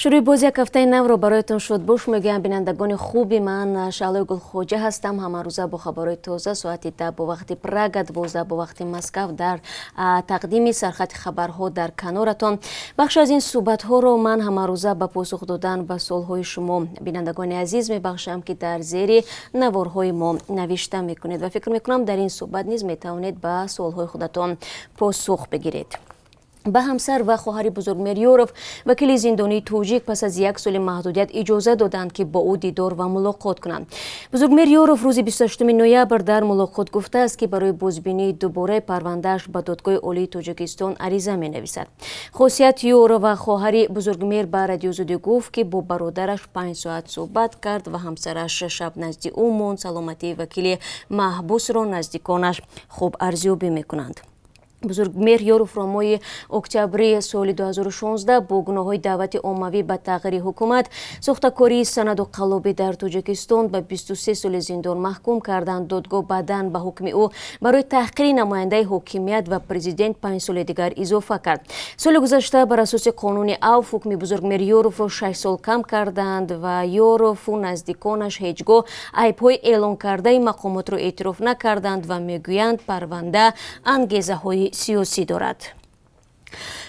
Шурӯи боз як ҳафтаи навро бароятон шодбош мегӯям. Бинандагони хуби ман, Шаълои Гулхоҷа ҳастам. Ҳамарӯза бо хабарҳои тоза соати 10 бо вақти Прага, 12 бо вақти Москав дар тақдими сархати хабарҳо дар каноратон. Бахш аз ин суҳбатҳоро ман ҳамарӯза ба посух додан ба суолҳои шумо, бинандагони азиз, мебахшам, ки дар зери наворҳои мо навишта мекунед, ва фикр мекунам, дар ин суҳбат низ метавонед ба суолҳои худатон посух бигиред. Ба ҳамсар ва хоҳари Бузургмеҳр Ёров, вакили зиндонии тоҷик, пас аз як соли маҳдудият иҷоза доданд, ки бо ӯ дидор ва мулоқот кунанд. Бузургмеҳр Ёров рӯзи 28 ноябр дар мулоқот гуфтааст, ки барои бозбинии дубораи парвандааш ба Додгоҳи Олии Тоҷикистон ариза менависад. Хосият Ёрова, хоҳари Бузургмеҳр, ба Радиозудӣ гуфт, ки бо бародараш 5 соат суҳбат кард ва ҳамсараш шаб назди ӯ монд. Саломатии вакили маҳбусро наздиконаш хуб арзёбӣ мекунанд. Бузургмеҳр Ёровро моҳи октябри соли 2016 бо гуноҳҳои даъвати оммавӣ ба тағйири ҳукумат, сохтакории санаду қаллобӣ дар Тоҷикистон ба 23 соли зиндон маҳкум карданд. Додгоҳ баъдан ба ҳукми ӯ барои таҳқири намояндаи ҳокимият ва президент 5 соли дигар изофа кард. Соли гузашта бар асоси қонуни авф ҳукми Бузургмеҳр Ёровро 6 сол кам карданд ва Ёрову наздиконаш ҳеҷ гоҳ айбҳои эълонкардаи мақомотро эътироф накарданд ва мегӯянд, парванда ангезаҳои сиёсӣ дорад.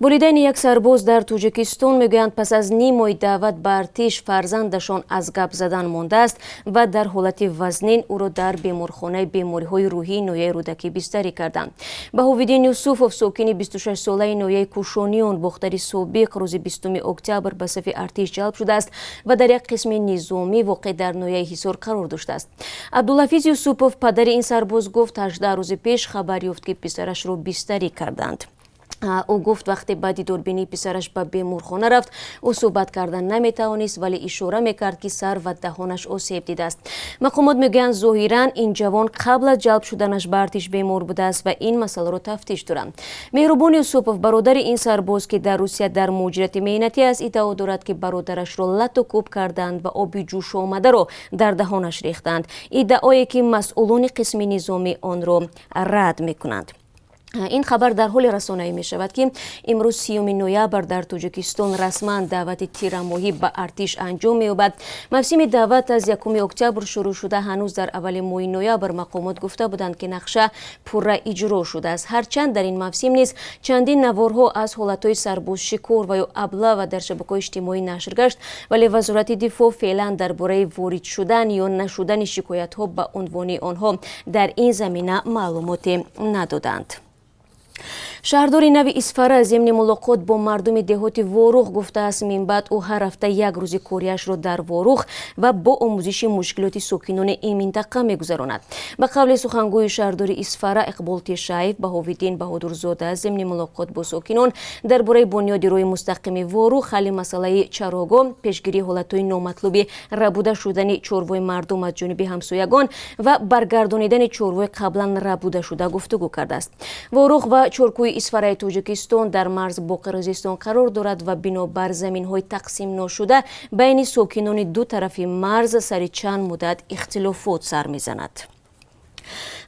Волидайни як сарбоз дар Тоҷикистон мегӯянд, пас аз ним моҳи даъват ба артиш фарзандашон аз гап задан мондааст ва дар ҳолати вазнин ӯро дар беморхонаи бемориҳои рӯҳии ноҳияи Рӯдакӣ бистарӣ карданд. Баҳовиддин Юсуфов, сокини 26-солаи ноҳияи Кӯшониён, Бохтари собиқ, рӯзи 20 октябр ба сафи артиш ҷалб шудааст ва дар як қисми низомӣ, воқеъ дар ноҳияи Ҳисор, қарор доштааст. Абдулҳафиз Юсупов, падари ин сарбоз, гуфт, 18 рӯзи пеш хабар ёфт, ки писарашро бистарӣ карданд. Ӯ гуфт, вақте баъди дидорбинии писараш ба беморхона рафт, ӯ суҳбат кардан наметавонист, вале ишора мекард, ки сар ва даҳонаш осеб дидааст. Мақомот мегӯянд, зоҳиран ин ҷавон қабл аз ҷалб шуданаш ба артиш бемор будааст ва ин масъаларо тафтиш доранд. Меҳрубон Юсупов, бародари ин сарбоз, ки дар Русия дар муҳоҷирати меҳнатӣ аст, иддао дорад, ки бародарашро лату кӯб карданд ва оби ҷӯшомадаро дар даҳонаш рехтанд, иддаое ки масъулони қисми низомӣ онро рад мекунанд. Ин хабар дар ҳоле расонаӣ мешавад, ки имрӯз, 30 ноябр, дар Тоҷикистон расман даъвати тирамоҳӣ ба артиш анҷом меёбад. Мавсими даъват аз 1 октябр шурӯъ шуда, ҳанӯз дар аввали моҳи ноябр мақомот гуфта буданд, ки нақша пурра иҷро шудааст. Ҳарчанд дар ин мавсим низ чандин наворҳо аз ҳолатҳои сарбозшикор ва ё облава дар шабакаҳои иҷтимоӣ нашр гашт, вале Вазорати дифоъ феълан дар бораи ворид шудан ё нашудани шикоятҳо ба унвони онҳо дар ин замина маълумоте надоданд. Шаҳрдори нави Исфара зимни мулоқот бо мардуми деҳоти Ворух гуфтааст, минбаъд ӯ ҳар ҳафта як рӯзи кориашро дар Ворух ва бо омӯзиши мушкилоти сокинони ин минтақа мегузаронад. Ба қавли сухангӯи шаҳрдори Исфара Иқбол Тешаев, Баҳовиддин Баҳодурзода зимни мулоқот бо сокинон дар бораи бунёди роҳи мустақими Ворух, ҳалли масъалаи чарогоҳ, пешгирии ҳолатҳои номатлуби рабуда шудани чорвои мардум аз ҷониби ҳамсоягон ва баргардонидани чорвои қаблан рабудашуда гуфтугӯ кардааст. Ворух ва Чоркӯи Исфараи Тоҷикистон дар марз бо Қирғизистон қарор дорад ва бинобар заминҳои тақсимношуда байни сокинони ду тарафи марз сари чанд муддат ихтилофот сар мезанад.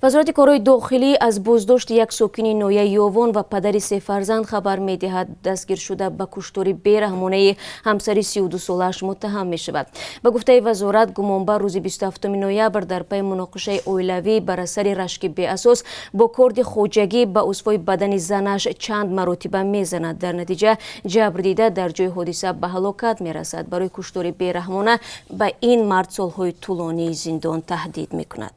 Вазорати корҳои дохилӣ аз боздошти як сокини ноҳияи Ёвон ва падари се фарзанд хабар медиҳад. Дастгиршуда ба куштори бераҳмонаи ҳамсари 32-солааш муттаҳам мешавад. Ба гуфтаи вазорат, гумонбар рӯзи 27 ноябр дар пайи муноқишаи оилавӣ бар асари рашки беасос бо корди хоҷагӣ ба узвҳои бадани занаш чанд маротиба мезанад. Дар натиҷа ҷабрдида дар ҷои ҳодиса ба ҳалокат мерасад. Барои куштори бераҳмона ба ин мард солҳои тӯлонии зиндон таҳдид мекунад.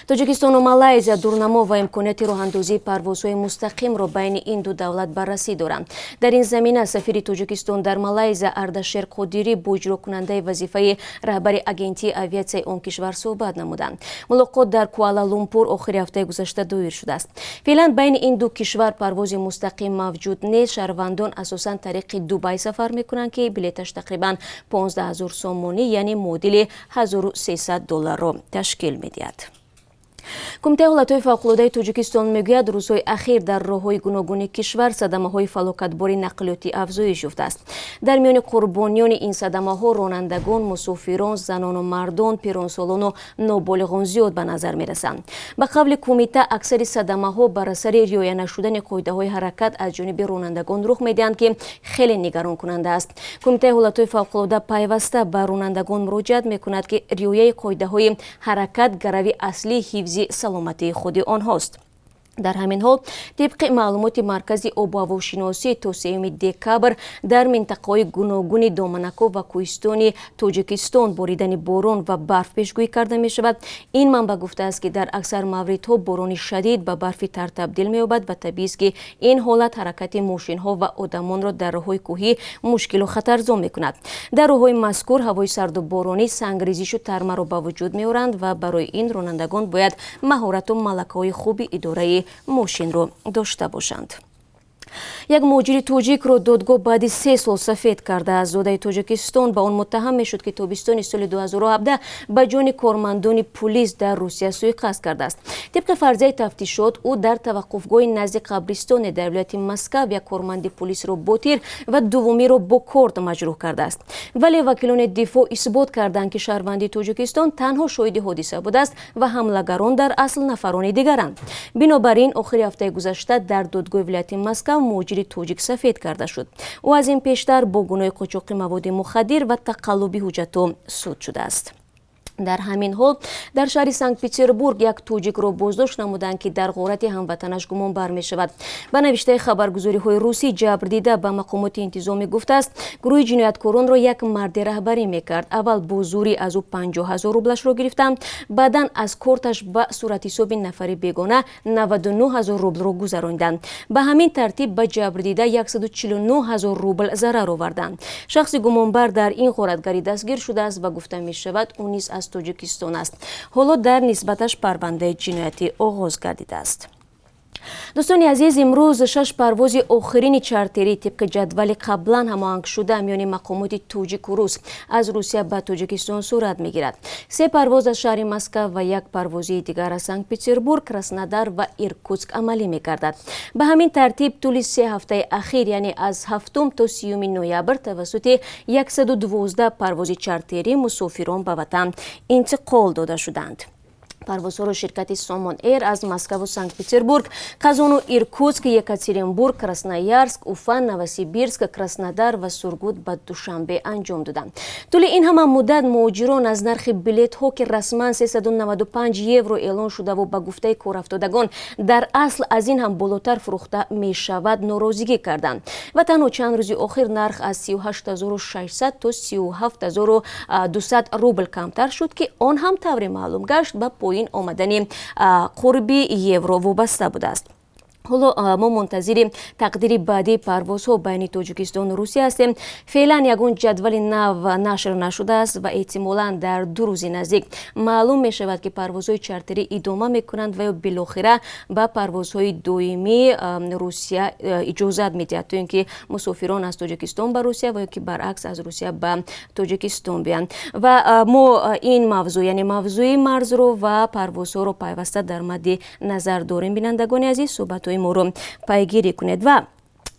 Тоҷикистону Малайзия дурнамо ва имконияти роҳандозии парвозҳои мустақимро байни ин ду давлат баррасӣ доранд. Дар ин замина сафири Тоҷикистон дар Малайзия Ардашер Қодирӣ бо иҷрокунандаи вазифаи раҳбари агентии авиатсияи он кишвар суҳбат намуданд. Мулоқот дар Куала Лумпур охири ҳафтаи гузашта доир шудааст. Феълан байни ин ду кишвар парвози мустақим мавҷуд нест. Шаҳрвандон асосан тариқи Дубай сафар мекунанд, ки билеташ тақрибан 15 ҳазор сомонӣ, яъне муодили 1300 долларро ташкил медиҳад. Кумитаи ҳолатҳои фавқулодаи Тоҷикистон мегӯяд, рӯзҳои ахир дар роҳҳои гуногуни кишвар садамаҳои фалокатбори нақлиётӣ афзоиш ёфтааст. Дар миёни қурбониёни ин садамаҳо ронандагон, мусофирон, занону мардон, пиронсолону ноболиғон зиёд ба назар мерасанд. Ба қавли кумита, аксари садамаҳо бар асари риоя нашудани қоидаҳои ҳаракат аз ҷониби ронандагон рух медиҳанд, ки хеле нигаронкунанда аст. Кумитаи ҳолатҳои фавқулода пайваста ба ронандагон муроҷиат мекунад, ки риояи қоидаҳои ҳаракат гарави аслии ҳифзи саломатии худи онҳост. Дар ҳамин ҳол, тибқи маълумоти Маркази обу ҳавошиносӣ, то 3 декабр дар минтақаҳои гуногуни доманакӯҳ ва кӯҳистони Тоҷикистон боридани борон ва барф пешгӯӣ карда мешавад. Ин манбаъ гуфтааст, ки дар аксар мавридҳо борони шадид ба барфи тар табдил меёбад ва табиист, ки ин ҳолат ҳаракати мошинҳо ва одамонро дар роҳҳои кӯҳӣ мушкилу хатарзо мекунад. Дар роҳҳои мазкур ҳавои сарду боронӣ сангрезишу тармаро ба вуҷуд меоранд ва барои ин ронандагон бояд маҳорату малакаҳои хуби идораи мошинро дошта бошанд. Як муҳоҷири тоҷикро додгоҳ баъди 3 сол сафед кардааст. Зодаи Тоҷикистон ба он муттаҳам мешуд, ки тобистони соли 2017 ба ҷони кормандони пулис дар Русия суиқасд кардааст. Тибқи фарзияи тафтишот, ӯ дар таваққуфгоҳи назди қабристоне дар вилояти Москав як корманди пулисро бо тир ва дуввумиро бо корд маҷрӯҳ кардааст. Вале вакилони дифоъ исбот карданд, ки шаҳрванди Тоҷикистон танҳо шоҳиди ҳодиса будааст ва ҳамлагарон дар асл нафарони дигаранд. Бинобар ин, охири ҳафтаи гузашта дар додгоҳи вилояти Москав муҳоҷири тоҷик сафед карда шуд. Ӯ аз ин пештар бо гуноҳи қочоқи маводи мухаддир ва тақаллуби ҳуҷҷатҳо суд шудааст. Дар ҳамин ҳол, дар шаҳри Санкт Петербург як тоҷикро боздошт намуданд, ки дар ғорати ҳамватанаш гумонбар мешавад. Ба навиштаи хабаргузориҳои русӣ, ҷабрдида ба мақомоти интизомӣ гуфтааст, гурӯҳи ҷинояткоронро як марде раҳбарӣ мекард. Аввал бо зӯрӣ аз ӯ 50 000 рублашро гирифтанд, баъдан аз корташ ба суратҳисоби нафари бегона 99 000 рублро гузарониданд. Ба ҳамин тартиб ба ҷабрдида 149 000 рубл зарар оварданд. Шахси гумонбар дар ин ғоратгарӣ дастгир шудааст ва гуфта мешавад, ӯ низ аз Тоҷикистон аст. Ҳоло дар нисбаташ парвандаи ҷиноятӣ оғоз гардидааст. Дӯстони азиз, имрӯз шаш парвози охирини чартерӣ тибқи ҷадвали қаблан ҳамоҳангшуда миёни мақомоти тоҷику рус аз Русия ба Тоҷикистон сурат мегирад. Се парвоз аз шаҳри Москав ва як парвозии дигар аз Санкт Петербург, Краснодар ва Иркутск амалӣ мегардад. Ба ҳамин тартиб, тӯли 3 ҳафтаи ахир, яъне аз 7 то 30 ноябр, тавассути 112 парвози чартерӣ мусофирон ба ватан интиқол дода шуданд. Парвозҳоро ширкати Сомон Эйр аз Москаву Санкт Петербург, Қазону Иркутск, Екатеринбург, Красноярск, Уфа, Новосибирск, Краснодар ва Сургут ба Душанбе анҷом доданд. Тӯли ин ҳама муддат муҳоҷирон аз нархи билетҳо, ки расман 395 евро эълон шудаву ба гуфтаи корафтодагон дар асл аз ин ҳам болотар фурӯхта мешавад, норозигӣ карданд ва танҳо чанд рӯзи охир нарх аз 38 600 то 37 200 рубл камтар шуд, ки он ҳам, тавре маълум гашт, ба поин омадани қурби евро вобаста будааст. Ҳоло мо мунтазири тақдири баъдии парвозҳо байни Тоҷикистону Русия ҳастем. Феълан ягон ҷадвали нав нашр нашудааст ва эҳтимолан дар 2 рӯзи наздик маълум мешавад, ки парвозҳои чартерӣ идома мекунанд ва ё билохира ба парвозҳои доимӣ Русия иҷозат медиҳад, то ин ки мусофирон аз Тоҷикистон ба Русия ва ё ки баръакс аз Русия ба Тоҷикистон биёянд. Ва мо ин мавзӯъ, яъне мавзӯи марзро ва парвозҳоро, пайваста дар мадди назар дорем. Бинандагони азиз, суҳбатҳои моро пайгирӣ кунед. Ва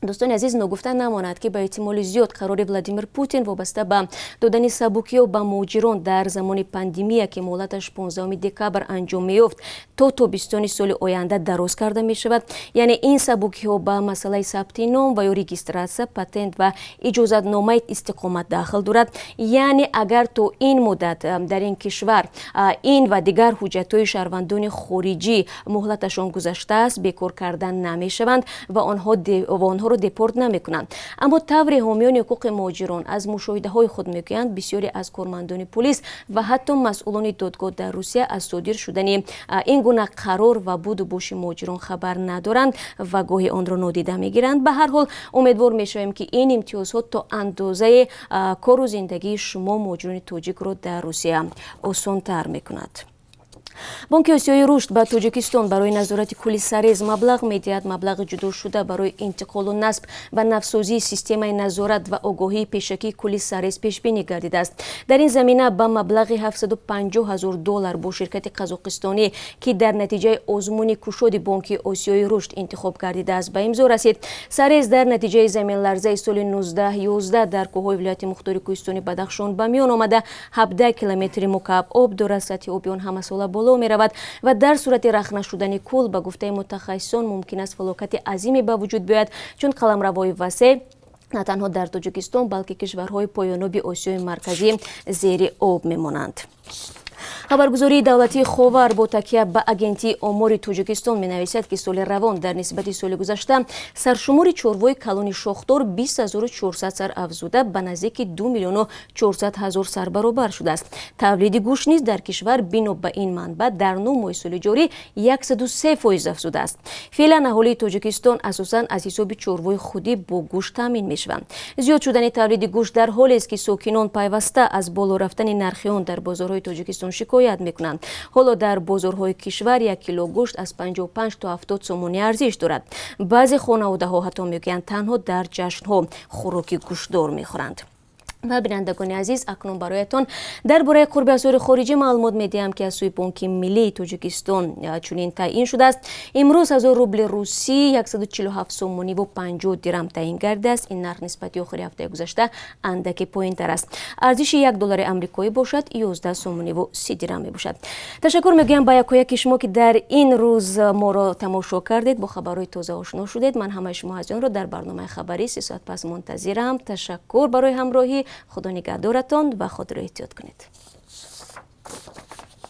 дӯстони азиз, ногуфта намонад, ки ба эҳтимоли зиёд қарори Владимир Путин вобаста ба додани сабукиҳо ба муҳоҷирон дар замони пандемия, ки муҳлаташ 15 декабр анҷом меёфт, то тобистони соли оянда дароз карда мешавад. Яъне ин сабукиҳо ба масъалаи сабти ном ва ё регистрация, патент ва иҷозатномаи истиқомат дахл дорад. Яъне агар то ин муддат дар ин кишвар ин ва дигар ҳуҷҷатҳои шаҳрвандони хориҷӣ муҳлаташон гузаштааст, бекор карда намешаванд ва онҳоро депорт намекунанд. Аммо тавре ҳомиёни ҳуқуқи муҳоҷирон аз мушоҳидаҳои худ мегӯянд, бисёре аз кормандони пулис ва ҳатто масъулони додгоҳ дар Русия аз содир шудани ин гуна қарор ва буду боши муҳоҷирон хабар надоранд ва гоҳе онро нодида мегиранд. Ба ҳар ҳол, умедвор мешавем, ки ин имтиёзҳо то андозаи кору зиндагии шумо, муҳоҷирони тоҷикро, дар Русия осонтар мекунад. Бонки Осиёи Рушд ба Тоҷикистон барои назорати кӯли Сарез маблағ медиҳад. Маблағи ҷудошуда барои интиқолу насб ва навсозии системаи назорат ва огоҳии пешакии кӯли Сарез пешбинӣ гардидааст. Дар ин замина ба маблағи 750 ҳазор доллар бо ширкати қазоқистонӣ, ки дар натиҷаи озмуни кушоди Бонки Осиёи Рушд интихоб гардидааст, ба имзо расид. Сарез дар натиҷаи заминларзаи соли 1911 дар кӯҳҳои вилояти мухтори кӯҳистони Бадахшон ба миён омада, 17 километри мукааб об дорад. Сатҳи оби он ҳамасола боло меравад ва дар сурати рахна шудани кӯл, ба гуфтаи мутахассисон, мумкин аст фалокати азиме ба вуҷуд биёяд, чун қаламравҳои васеъ на танҳо дар Тоҷикистон, балки кишварҳои поёноби Осиёи Марказӣ зери об мемонанд. Хабаргузории давлатии Ховар бо такя ба Агентии омори Тоҷикистон менависад, ки соли равон дар нисбати соли гузашта саршумори чорвои калони шохдор 20 400 сар афзуда, ба наздики 2 миллиону 400 ҳазор сар баробар шудааст. Тавлиди гӯшт низ дар кишвар, бино ба ин манбаъ, дар 9 моҳи соли ҷорӣ 103% афзудааст. Феълан аҳолии Тоҷикистон асосан аз ҳисоби чорвои худӣ бо гӯшт таъмин мешаванд. Зиёд шудани тавлиди гӯшт дар ҳолест, ки сокинон пайваста аз боло рафтани нархи он дар бозорҳои Тоҷикистон шикоят мекунанд. Ҳоло дар бозорҳои кишвар як кило гӯшт аз 55 то 70 сомонӣ арзиш дорад. Баъзе хонаводаҳо ҳатто мегӯянд, танҳо дар ҷашнҳо хӯроки гӯштдор мехӯранд. Ва, бинандагони азиз, акнун бароятон дар бораи қурби асъори хориҷӣ маълумот медиҳам, ки аз сӯи Бонки Миллии Тоҷикистон чунин таъин шудааст. Имрӯз 1000 рубли русӣ 147 сомониву 50 дирам таъин гардидааст. Ин нарх нисбати охири ҳафтаи гузашта андаке поинтар аст. Арзиши як доллари амрикоӣ бошад, 11 сомониву 30 дирам мебошад. Ташаккур мегӯям ба якояки шумо, ки дар ин рӯз моро тамошо кардед, бо хабарҳои тоза ошно шудед. Ман ҳамаи шумо азизонро дар барномаи хабарӣ 3 соат пас мунтазирам. Ташаккур барои ҳамроҳӣ. Худо нигаҳдоратон ва худро эҳтиёт кунед.